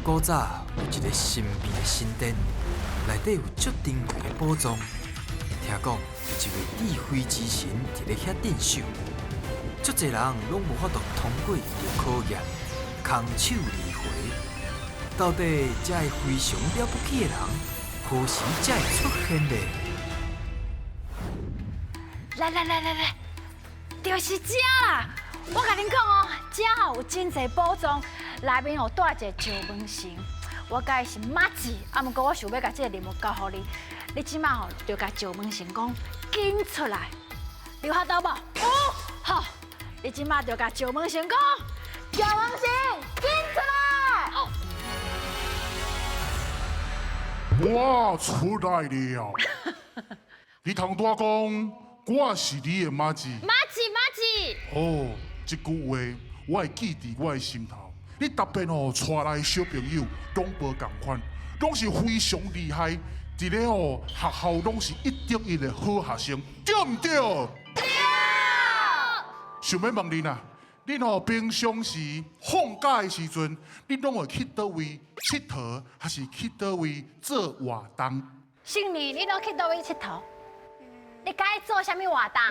古早有一个神秘的神殿，内底有足珍贵的宝藏。听讲有一位智慧之神伫咧遐镇守，足济人拢无法度通过伊的考验，空手而回。到底这个非常了不起的人，何时才会出现呢？来来来来来，就是这啦！我共恁讲哦，这吼有真济宝藏，内面有住一个石门神。我佮伊是麻吉，啊，毋过我想欲共这个任务交予你，你这马吼就共石门神讲，紧出来，你有法度无？有，好，你这马就共石门神讲，石门神紧出来。我出来了，你头拄仔讲，我是你的麻吉。麻吉，麻吉。哦，这句话我会记伫我的心头。你特别哦，带来的小朋友拢无仝款，拢是非常厉害，伫咧哦学校拢是一等一的好学生，对毋对？对。想欲问恁啊，恁哦平常时放假的时阵，恁拢会去佗位𨑨迌，还是去佗位做活动？新年你拢去佗位𨑨迌？你佮意做啥物活动？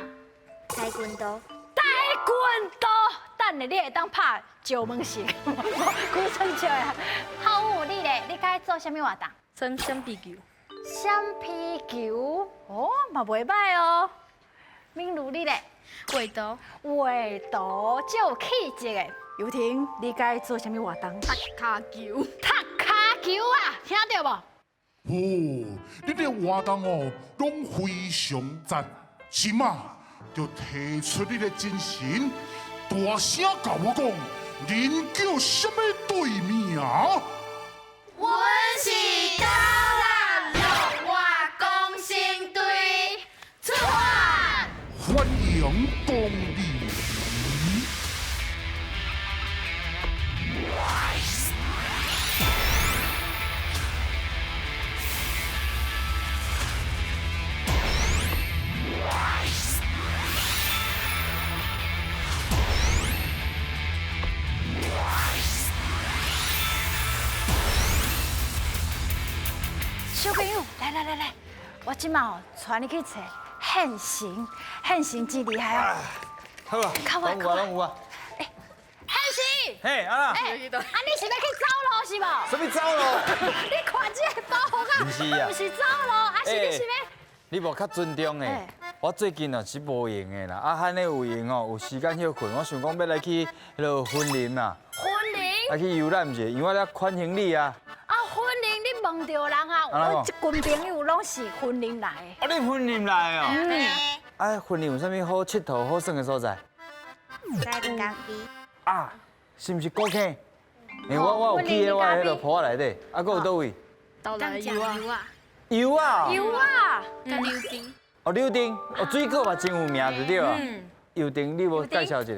跆拳道。跆拳道，等下你会当拍石门神，古春笑啊。好，你咧，你佮意做啥物活动？耍闪避球。闪避球，哦，嘛袂䆀哦。敏如你咧？画图。画图，足有气质的。尤婷，你佮意做啥物活动？踢跤球。踢跤球啊，听著无？哦，恁的活动哦，拢非常赞，这马就提出你的精神，大声共我讲，恁叫啥物队名？阮是斗南乐活工程队，出发！欢迎光临。小朋友，来来来来，我这马哦，带你去揣现神，现神真厉害哦。好啊，拢有啊，拢有啊。哎，现神。嘿，阿啦。哎，啊，你是欲去走路是无？啥物走路？你看这个包袱啊，毋是啊，毋是走路，啊是你是欲？你无较尊重的，我最近哦是无闲的啦，啊，罕咧有闲哦，有时间歇睏，我想讲欲来去彼个云林啊。云林？来去游览一下，因为我咧款行李啊。啊，云林你问著人啊，阮这群朋友拢是云林来的。哦，你云林来哦？嗯。啊，云林有啥物好𨑨迌、好耍的所在？在咖啡。啊，是毋是古坑？欸，我有记得我彼个铺仔内底，啊，阁有佗位？斗南油仔。油仔。油仔。佮柳丁。哦，柳丁，哦，水果嘛真有名，就对啊。油丁，你无介绍一下？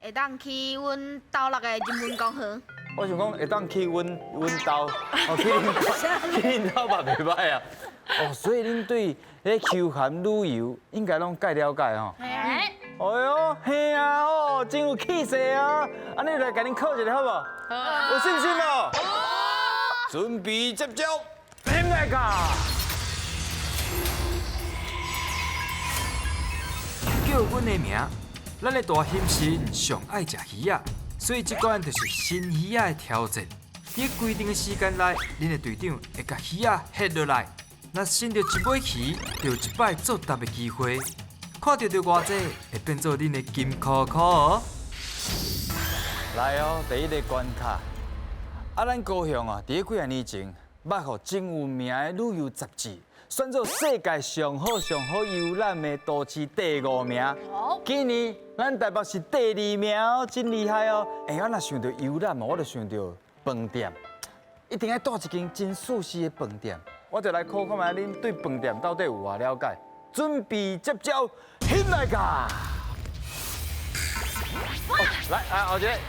会当去阮斗六的人文公园。我想讲会当去阮阮兜，哦，去恁去恁兜嘛袂䆀啊。哦，所以恁对咧休闲旅游应该拢介了解吼。哎哟，嘿啊，哦，真有气势啊！按呢来共恁考一下好无？好。有信心无？好。准备接招，起来噶！叫阮的名，咱的大猩神上爱食鱼仔，所以这关就是新鱼仔的挑战。伫规定的时间内，恁的队长会共鱼仔翕落来，若伸著一尾鱼，就有一摆作答的机会。看著著偌济，会变做恁的金箍箍哦。来哦，第一个关卡。啊，咱高雄啊，伫咧几仔年前，捌予真有名的旅游杂志选做世界上好上好游览的都市第5名。今年咱台北是第2名哦，真厉害哦。欸，我若想到游览哦，我就想到饭店，一定爱住一间真舒适的饭店。我就来考看觅恁对饭店到底有偌了解。准备接招，起来噶！来，啊，后一个，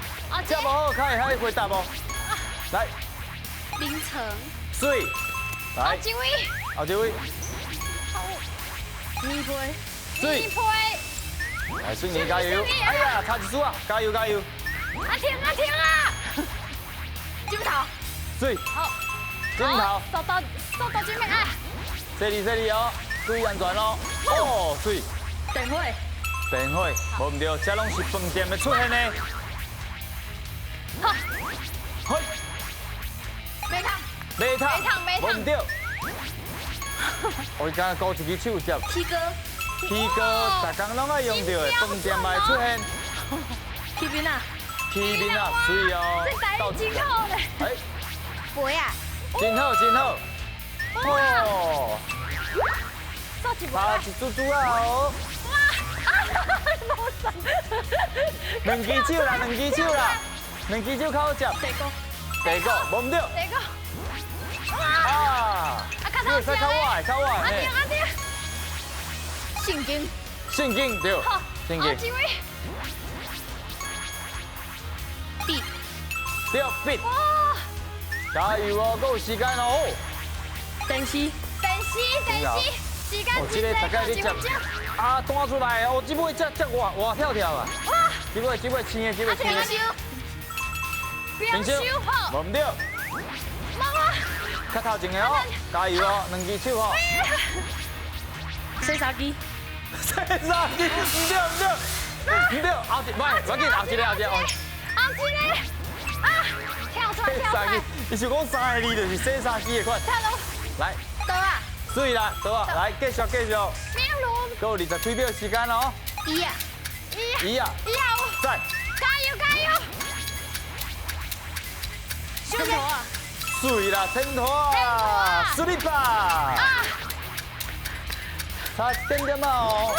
这无好，较会晓回答无？来，名城。水。来。后一位。后一位。棉被。水。棉被。来，训练加油！哎呀，差一输啊！加油加油！阿婷阿婷啊！枕头。水。好。镜头。速度速度真慢啊！细腻细腻哦，注意安全哦。哦，水。电火。电火，无毋对，这拢是饭店会出现的。好。嘿。马桶。马桶。马桶马桶。无毋对。我刚刚勾一支手接。起锅。起锅，逐工拢爱用到的，饭店嘛会出现。起面仔。起面仔，水哦。这台语真好咧。哎。杯啊。真好，真好。哦。差一珠珠啊哦。哇！啊！两支手啦，两支手啦，两支手较好接。地锅。地锅，无毋对。地锅。啊！啊，你会使较我的，较我的。阿对阿对。圣经。圣经对。圣经。这位。笔。对，笔。哇！加油哦，阁有时间哦。电视。电视，电视，时间哦，这个大概你接啊，弹出来哦，这尾这这活活跳跳啊！哇！这尾这尾青的，这尾青的。冰箱。好。无毋对。妈妈。较头前的哦，加油哦，两支手哦。洗衫机。洗衫机，毋对毋对，毋对，后一，袂，无要紧，后一个后一个哦。后一个，啊，跳出来跳出来。伊想讲三个字就是洗衫机的款。来。刀啊。水啦，刀啊，来继续继续。明炉。阁有20几秒时间哦。椅啊。椅啊。椅啊。赞。加油加油。枕头啊。水啦，枕头啊，水吧。啊。差一点点啊哦。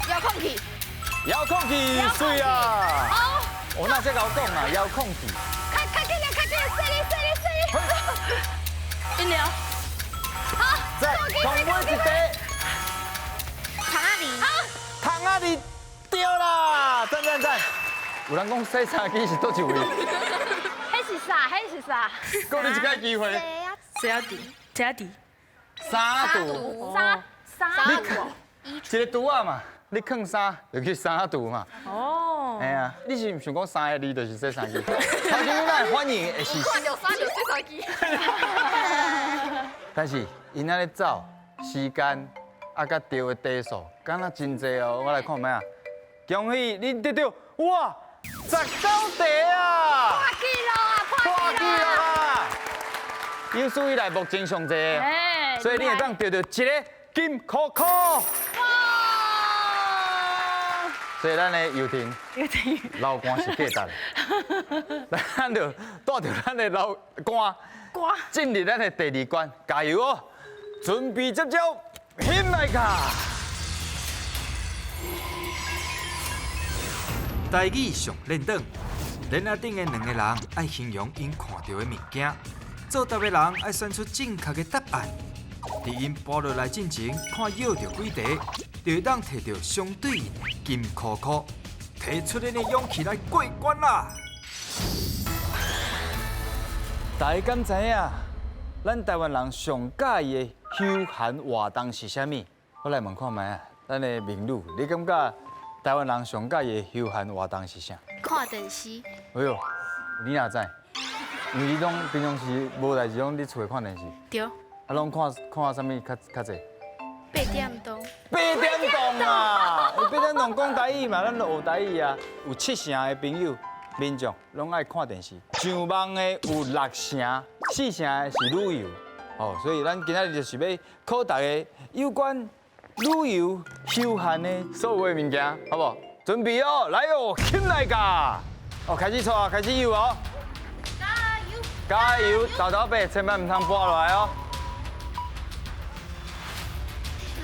遥控器。遥控器，水啊。好。我那这𠢕讲啊，遥控器。较较紧啊，较紧，细腻细腻细腻。饮料。好。再，同尾一题。窗仔字。好。窗仔字对啦，赞赞赞。有人讲洗衫机是佗一位？彼是啥？彼是啥？阁你一摆机会。洗仔池，洗仔池。衫橱。衫衫橱。一个橱仔嘛，你囥衫就去衫橱嘛。哦。哎呀，你是毋想讲三个字就是洗衫机？头先咱的反应会是。看著衫就洗衫机。但是𪜶按呢走，时间啊，佮著的题数，敢若真济哦。我来看覓啊？恭喜恁得著哇，19题啊！破纪录啊！破纪录啊！有史以来目前上济，所以你会当得著一个金箍箍。哇！所以咱的游婷，流汗是价值的，咱就带著咱的流汗，进入咱的第二关，加油哦！准备接招，起来卡！台语上练转，链仔顶的两个人爱形容𪜶看著的物件，作答的人爱选出正确的答案。伫𪜶跋落来进前，看摇著几题，就会当摕著相对应的金箍箍，提出恁的勇气来过关啦！大家敢知影，咱台湾人上佮意的休闲活动是啥物？我来问看觅啊，咱的明女，你感觉台湾人上佮意的休闲活动是啥？看电视。哎哟，你哪知？因为你拢平常时无代志，拢伫厝里看电视。对。啊，拢看看啥物较较济？ 8点档。 8点档啊！8点档讲台语嘛，咱就学台语啊。有7成的朋友民众拢爱看电视，上网的有6成，4成的是旅游。哦，所以咱今仔日就是欲考大家有关旅游休闲的所有的物件，好无？准备哦，来哦，起来噶！哦，开始错，开始游哦！加油！加油！豆豆伯，千万毋通跋落来哦！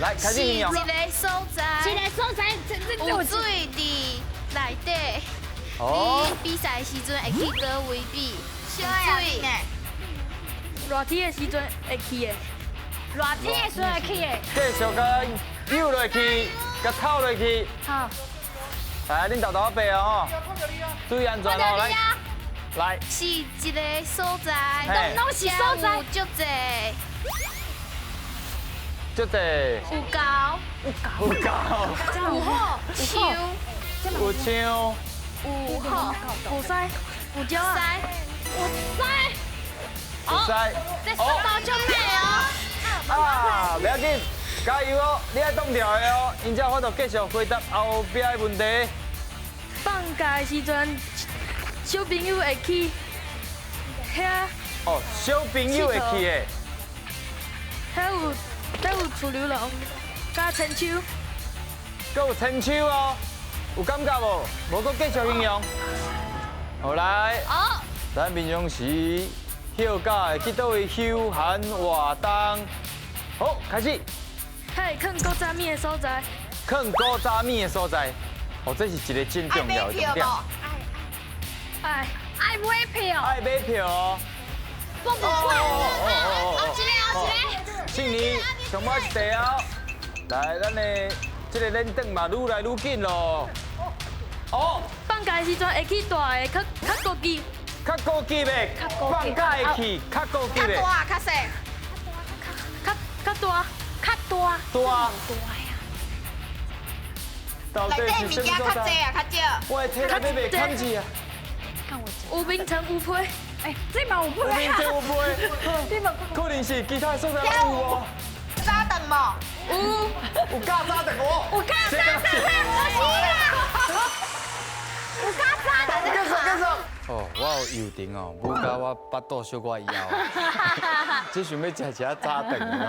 来，开始形容。是一个所在，一个所在，有水伫内底。哦。你比赛的时阵会去佗位比？水。热天的时阵会去的。热天的时阵会去的。继续共游落去，共透落去。好。来，恁豆豆伯哦，注意安全哦，来。来。是一个所在，拢是所在。有足济。足济。有狗。有狗。有狗。有虎。树。有树。有虎。有狮。有鸟仔。有狮。使。這速度足慢哦。啊，袂要緊，加油哦！你愛擋掉的哦，𪜶才有法度繼續回答後壁的問題。放假的時陣，小朋友會去遐。哦，小朋友會去的。遐有楚流龍，佮千秋。閣有千秋哦，有感覺無？無閣繼續形容。好來，咱平常時休假會去佗位休閒活動？好，開始。遐會囥古早物的所在。囥古早物的所在，哦，這是一個真重要的重點。愛愛買票。愛買票哦。我不管。哦，一個，哦一個。信妮，上尾一題哦。來，咱的這個連轉嘛，愈來愈緊咯。哦。放假的時陣會去大的，較高級。較高級的。放假會去較高級的。較大，較細。較大，較大。大。大呀。到底是啥物所在？較濟啊，較少。我的天啊，欲袂堪字啊！有眠床有被。哎，這嘛有被。有眠床有被。可能是其他所在攏有哦。早頓無？有。有加早頓無？有加早頓，是啦。有加早頓。繼續繼續。哦，我有油腸哦，母甲我腹肚小可枵，只想欲食一下早頓哦。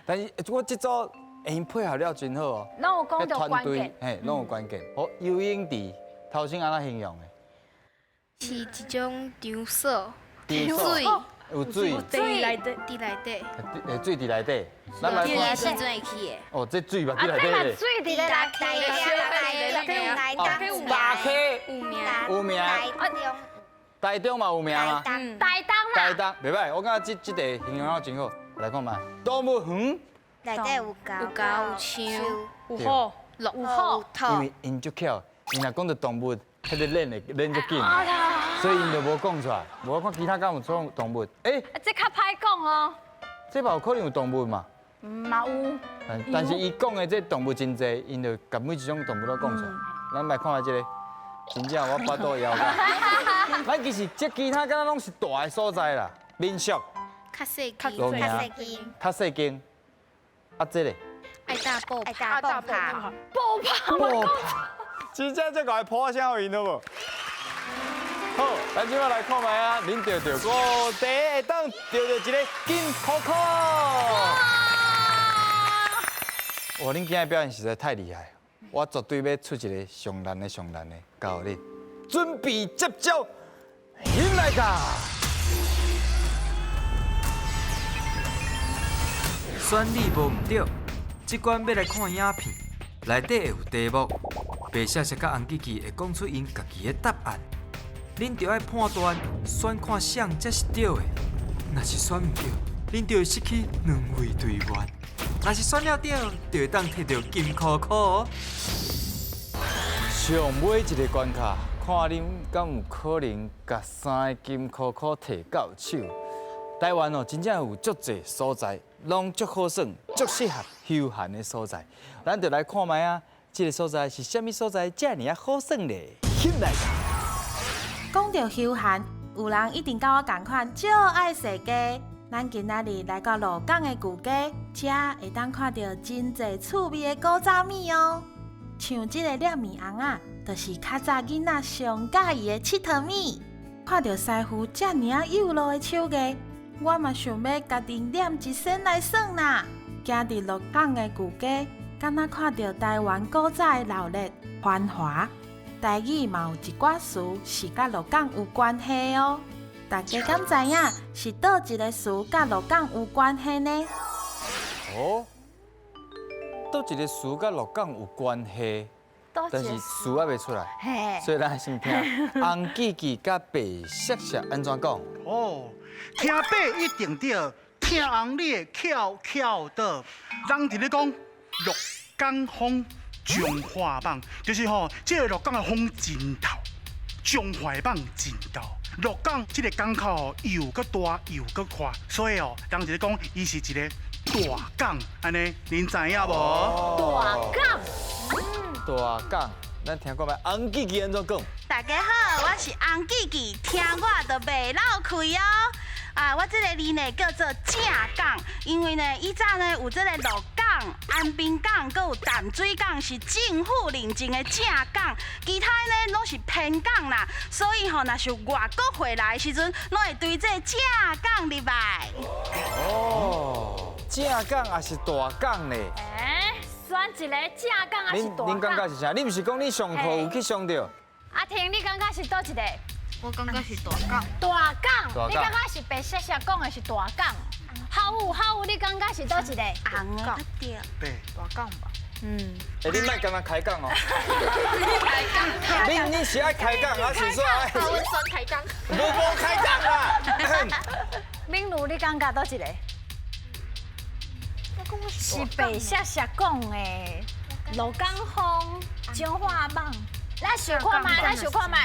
但是我這組𪜶配合了真好哦。攏有講著關鍵。嘿，攏有關鍵。好，游泳池頭先按怎形容的？是一種場所，場所有水，水內底，佇內底，水佇內底。咱來看。時陣會去的。哦，這水嘛佇內底。水佇咧內底。大溪有名，有名。台中嘛有名嗎？台東啦。台東，袂歹，我感覺這個形容得真好。來看覓，動物園。內底有狗，有狗，有象，有虎，有虎。因為𪜶足巧，𪜶若講著動物，彼个練會練足緊，所以𪜶就無講出來。無我看其他敢有種動物？欸，這較歹講哦。這嘛有可能有動物嘛？嘛有。但是伊講的這動物真濟，𪜶就共每一種動物都講出來。咱來看覓這个，真正我腹肚枵甲。咱其實這其他敢若攏是大的所在啦，民宿。較細較細間。較細間。啊，這个。愛打布，愛打布拍。布拍。布拍。真正這個破聲有用無？好，咱這擺來看覓啊，恁著著五題會當著著一个金箍箍。哇，恁今日表現實在太厲害，我絕對欲出一个上難的、上難的交予恁。準備接招，起來噶！選你無毋對，這關欲來看影片，內底會有題目，白雪雪佮紅記記會講出𪜶家己的答案，恁著愛判斷選看啥才是對的。若是選毋對，恁就會失去兩位隊員；若是選了對，就會當摕著金箍箍哦。上尾一个關卡，看恁敢有可能共三个金箍箍摕到手。台灣哦，真正有足濟所在，攏足好耍、足適合休閒的所在。咱就來看覓啊，這个所在是啥物所在，遮爾仔好耍咧？起來！講著休閒，有人一定佮我仝款，足愛踅街。咱今仔日來到鹿港的舊街，遮會當看著真濟趣味的古早物哦。像這个捏麵尪仔，就是較早囡仔上佮意的𨑨迌物。看著師傅遮爾仔幼路的手藝，我嘛想欲家己捏一身來耍啦。行佇鹿港的舊街，敢若看著台灣古早的熱鬧繁華。台語嘛有一寡詞是佮鹿港有關係哦。大家敢知影是佗一个詞佮鹿港有關係呢？哦，佗一个詞佮鹿港有關係，但是詞還袂出來，所以咱先聽紅記記佮白雪雪按怎講。哦，聽白一定對，聽紅你會翹翹倒。人佇咧講鹿港風，彰化網，就是吼，這个鹿港的風真透，彰化網真透。鹿港這个港口又閣大又閣闊，所以哦，人佇咧講伊是一个大港，按呢，恁知影無？大港，大港，咱聽看覓紅記記按怎講？大家好，我是紅記記，聽我就袂漏氣哦。啊，我這个字呢叫做正港，因為呢以前呢有這个鹿港、安平港，閣有淡水港是政府認證的正港，其他呢攏是偏港啦。所以吼，若是有外國回來的時陣，攏會對這個正港入來。哦，正港也是大港咧。欸，選一个正港還是大港？恁感覺是啥？你毋是講你上課有去上著？阿婷，你感覺是佗一個？我感覺是大港。大港，你感覺是白雪雪講的是大港。好有好有，你感覺是佗一個？紅的對。對，大港吧。嗯。欸，你莫干焦開講哦。開講。你是愛開講，還是說愛？我選開講。無開講啦。敏如，你感覺佗一個？是白雪雪講的鹿港風、彰化網。咱想看覓，咱想看覓。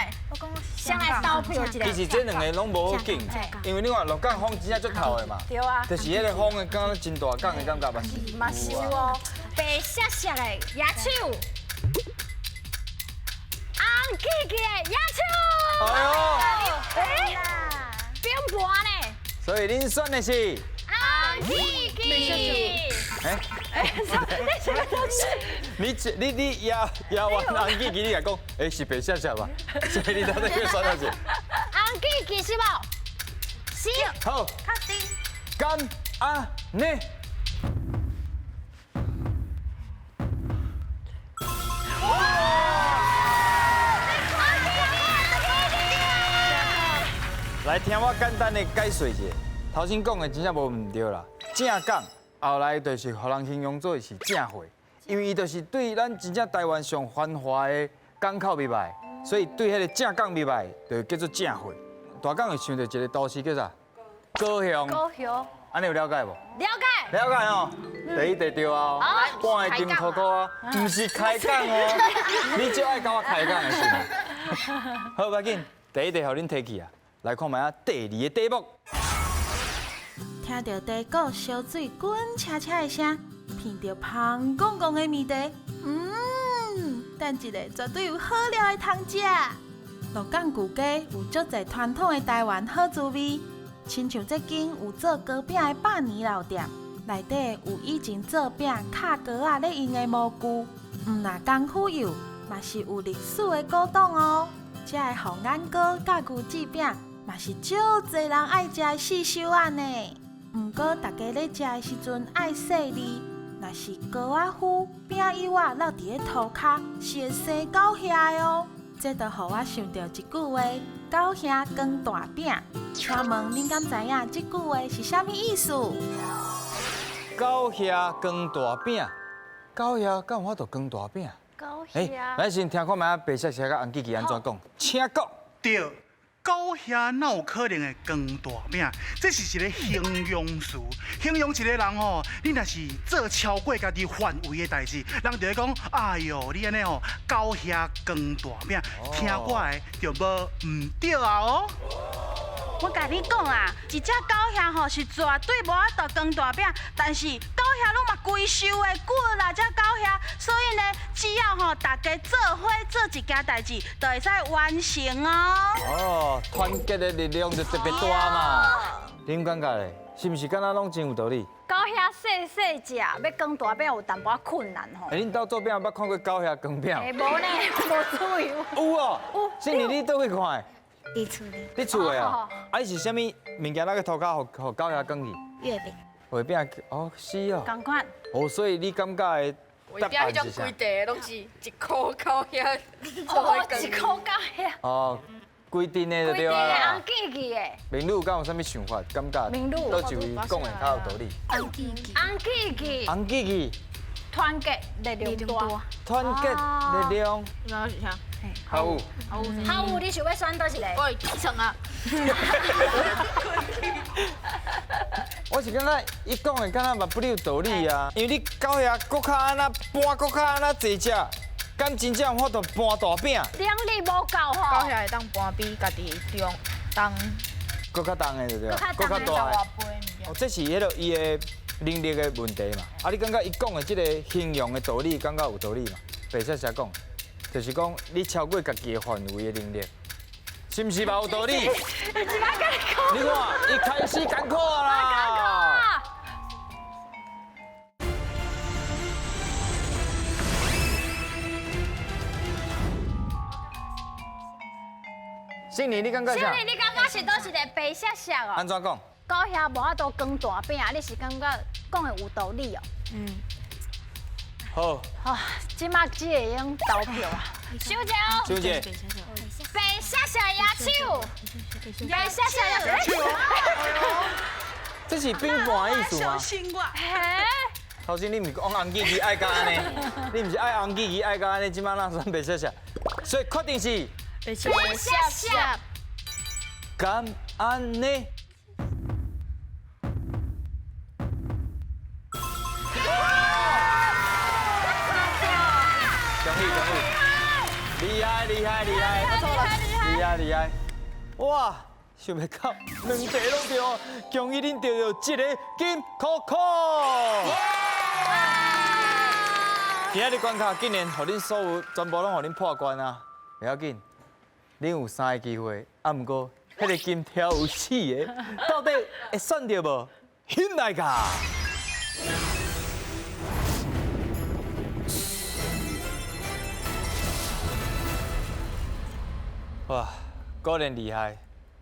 先來投票一下。其實這兩个攏無好緊，因為你看鹿港風真正足透的嘛。對啊。就是彼个風的，感覺真大港的感覺嘛是。嘛是哦，白雪雪的舉手，紅起起的舉手。哎喲。欸，平盤呢？所以恁選的是。紅起起。欸，你什麼東西？你壓完紅起起，你來講，欸，是白雪雪吧？所以你到底要選哪一個？紅起起是無？是。好。確定。敢按呢？來聽我簡單的解說一下，頭先講的真正無毋對啦，正港。後來就是予人形容做是正貨，因為伊就是對咱真正台灣上繁華的港口入來，所以對彼个正港入來就叫做正貨。大港會想著一个都市叫啥？高雄。高雄。按呢有了解無？了解。了解哦。第一題對啊，半个金箍箍啊，毋是開講哦。你最愛佮我開講的是無？好，無要緊，第一題予恁提去啊，來看覓仔第二个題目。聽著茶果燒水滾車車的聲，闻著芳公公的味道，等一下絕對有好料的通食。鹿港舊街有足濟傳統的台灣好滋味，親像這間有做糕餅的百年老店，內底有以前做餅敲糕仔咧用的模具，毋若功夫幼，嘛是有歷史的古董哦。這个鳳眼糕佮牛舌餅，嘛是足濟人愛食的四手仔呢。毋過，大家咧食的時陣愛細膩，若是糕仔糊、餅幼仔落佇咧塗跤，是會生狗額的哦。這就予我想著一句話：狗兄扛大餅。請問恁敢知影這句話是啥物意思？狗兄扛大餅，狗兄敢有法度扛大餅？狗兄。咱先聽看覓仔白雪雪佮紅起起按怎講，請講。對。狗兄哪有可能會扛大餅？這是一个形容詞，形容一个人吼，你若是做超過家己範圍的代誌，人就會講：哎喲，你按呢吼，狗兄扛大餅，聽我的就無毋對啊哦。我共你講啊，一隻狗兄吼是絕對無法度扛大餅，但是狗兄攏嘛規壽的骨啦，這狗兄，所以呢，只要吼大家做伙做一件代誌，就會使完成哦。哦，團結的力量就特別大嘛。恁感覺咧，是毋是敢若攏真有道理？狗兄細細隻，欲扛大餅有淡薄仔困難吼。欸，恁兜做餅捌看過狗兄扛餅？欸，無呢，無注意。有哦，有。信妮，你佗位看的？佇厝裡。佇厝的哦。啊，伊是啥物物件？那个塗跤，予狗兄扛去？月餅。月餅，哦，是哦。仝款。哦，所以你感覺的答案是啥？月餅彼種規塊攏是一箍狗兄哦，一箍狗兄。哦，規陣的就對啊。紅記記的。明女敢有啥物想法？感覺明女佗一位講的較有道理？紅記記。紅記記。紅記記。團結力量大。團結力量。那是啥？好有。好有，你想欲選佗一个？我起床啊！我是感覺伊講的敢若嘛不有道理啊，因為你狗兄閣較按怎搬，閣較按怎濟隻，敢真正有法度搬大餅？能力無夠吼。狗兄會當搬比家己重重。閣較重的對不對？閣較大的。哦，這是彼个伊的能力的問題嘛。啊，你感覺伊講的這个形容的道理，感覺有道理嘛？白雪雪講，就是講你超過家己的範圍的能力，是毋是嘛有道理？你看，伊開始艱苦啊啦！信妮，你感覺啥？信妮，你感覺是佗一个白雪雪哦？按怎講？高遐無法度扛大餅，你是感覺講的有道理哦？嗯。好。好，這馬只會用投票啊。小姐哦。小姐。白雪雪野手。白雪雪野手。這是冰盤的意思嗎？頭先你毋是講紅記記愛甲按呢？你毋是愛紅記記愛甲按呢？這馬哪算白雪雪？所以確定是。白雪雪。敢按呢？恭喜恭喜！厲害厲害厲害！厲害厲害！哇，想袂到兩題攏對，恭喜恁得到一个金箍箍！今仔日關卡竟然予恁所有全部攏予恁破關啊！袂要緊，恁有三个機會，啊，毋過彼个金條有四个，到底會選著無？興來㗎！哇，果然厲害，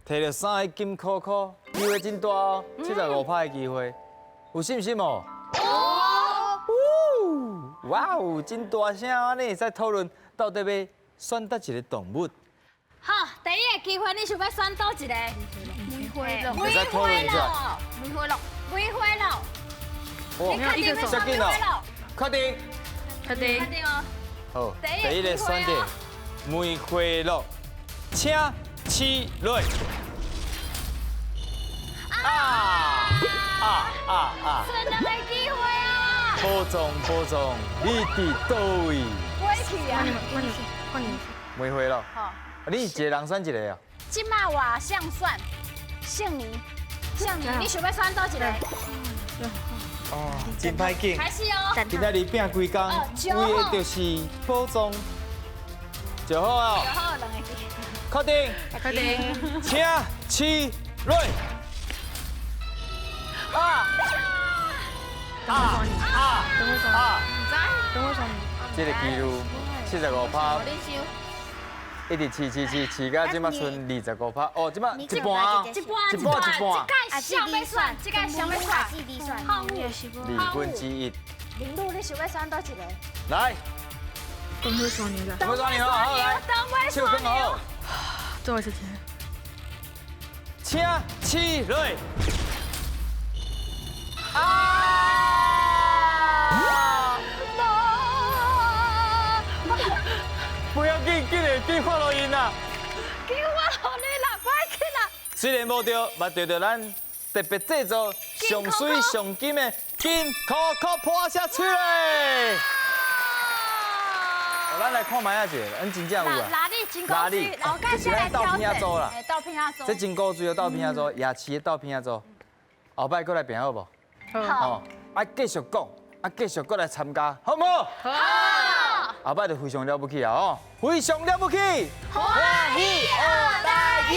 摕著三个金箍箍，機會真大哦，75%的機會，有信心無？有。哇哦，真大聲啊！你會使討論到底欲選佗一个動物？好，第一個機會你想欲選佗一個？梅花鹿。會使討論一下。梅花鹿。梅花鹿。你確定要選梅花鹿？確定。確定。確定哦。好，第一个選擇梅花鹿。請起來！啊啊啊啊！剩兩个機會啊！保重保重，你佇佗位？我去啊！梅花鹿。好。你一个人選一个啊？這馬我想選，姓倪，姓倪，你想欲選佗一个？哦，真歹揀。開始哦。今仔日拼規工，為的就是保重。就好啊。就好，兩個機。確定，確定，請起來。啊啊啊啊！等我選。這个幾率75%，一直試試試試到這馬剩25%。哦，這馬一半，一半，一半，一半。這個想欲選，這個想欲選。好，1/2。林露，你想欲選佗一个？來。東尾雙牛啦。東尾雙牛，好來。東尾雙牛。做事情。請起來。啊！不要緊，緊來緊發落𪜶啦。緊發予你啦，歹去啦。雖然無著，嘛著著咱特別製作上水上金的金箍箍破下去嘞。咱來看覓仔者，咱真正有啊。哪裡真古錐？老這是咱豆片仔組啦。豆片仔組。這真古錐哦，豆片仔組，夜市的豆片仔組。後擺閣來拼好無？好。啊，繼續講，啊，繼續閣來參加，好毋好？好。後擺就非常了不起啊！哦，非常了不起。歡喜學台語，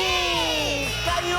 加油！